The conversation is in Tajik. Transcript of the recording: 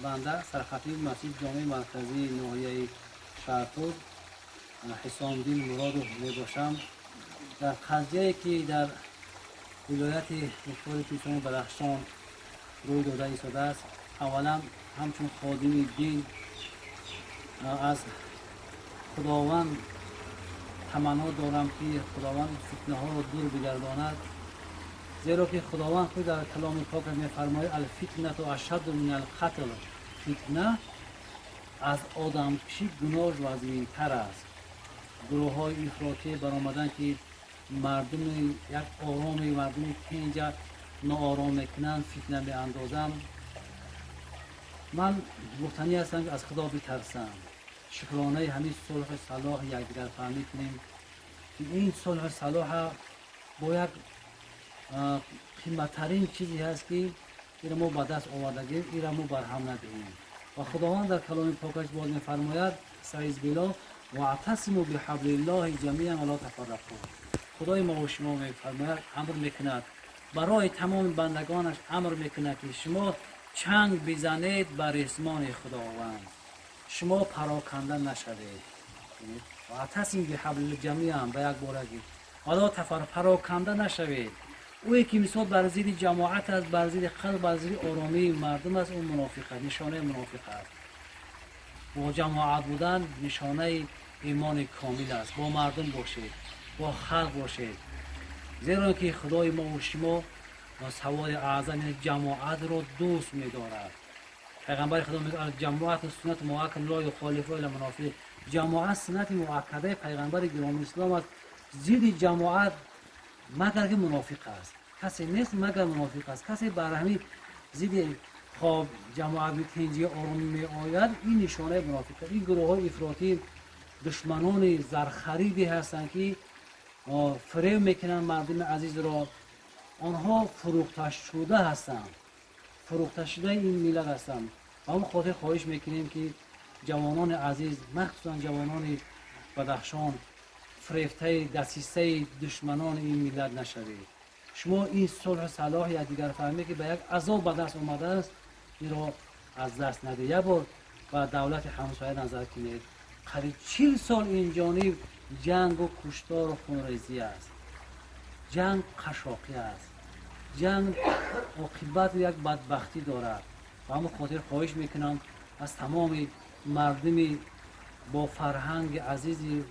Банда сархатиби масҷиди ҷомеи марказии ноҳияи Шаҳртуз Ҳисомиддин Муродов мебошам. Дар қазияе, ки дар вилояти мухтори кӯҳистони Бадахшон рӯй дода истодааст, аввалан, ҳамчун ходими дин аз Худованд таманно дорам, ки Худованд фитнаҳоро дур бигардонад, зеро ки Худованд худ дар каломи покаш мефармояд: الفتنة أشد من القتل. Фитна аз одамкушӣ гуноҳ вазминтар аст. Гурӯҳҳои ифротӣ баромаданд, ки мардуми як ороми, мардуми тинҷа ноором мекунанд, фитна меандозанд. Ман гуфтанӣ ҳастам, ки аз Худо битарсам, шукронаи ҳамин сулҳу салоҳ, якдигарфаҳмӣ кунем, ки ин сулҳу салоҳа бо як қиматтарин чизе ҳаст, ки ира мо ба даст овардагем, ира мо барҳам надиҳем. Ва Худованд дар каломи покаш боз мефармояд: أعوذ بالله واعتصموا بحبل الله جميعا ولا تفرقوا. Худои мо шумо мефармояд, амр мекунад, барои тамоми бандагонаш амр мекунад, ки шумо чанг бизанед ба ресмони Худованд, шумо пароканда нашавед. واعتصموا بحبل جميعا, ба як борагӣ, ولا تفر, пароканда нашавед. Ӯе ки мисол бар зидди ҷамоат аст, бар зидди халқ, бар зидди оромии мардум аст, ӯ мунофиқ аст, нишонаи мунофиқ аст. Бо ҷамоат будан нишонаи имони комил аст. Бо мардум бошед, бо халқ бошед, зеро ки Худои мову шумо саводи аъзам, яъне ҷамоатро дӯст медорад. Пайғамбари Худо мегӯяд: الجماعة سنة مؤكدة لا يخالفها إلا منافق. Ҷамоат суннати муаккадаи пайғамбари гиромии ислом аст. Зидди ҷамоат магар ки мунофиқ аст, касе нест, магар мунофиқ аст. Касе бар ҳамин зидди хоб ҷамоат тинҷи оромӣ меояд, ин нишонаи мунофиқ. Ин гурӯҳҳои ифротӣ душманони зархариде ҳастанд, ки фиреб мекунанд мардуми азизро. Онҳо фурӯхташуда ҳастанд, фурӯхташудаи ин миллат ҳастанд. Ба он хотир хоҳиш мекунем, ки ҷавонони азиз, махсусан ҷавонони Бадахшон, фирефтаи дасисаи душманони ин миллат нашавед. Шумо ин сулҳу салоҳ, якдигарфаҳмӣ, ки ба як азоб ба даст омадааст, инро аз даст надиҳед. Як бор ба давлати ҳамсоя назар кунед: қариб 40 сол ин ҷониб ҷангу куштору хунрезӣ аст. Ҷанг қашшоқӣ аст, ҷанг оқибат як бадбахтӣ дорад. Ба ҳамон хотир хоҳиш мекунам аз тамоми мардуми бо фарҳанги азизи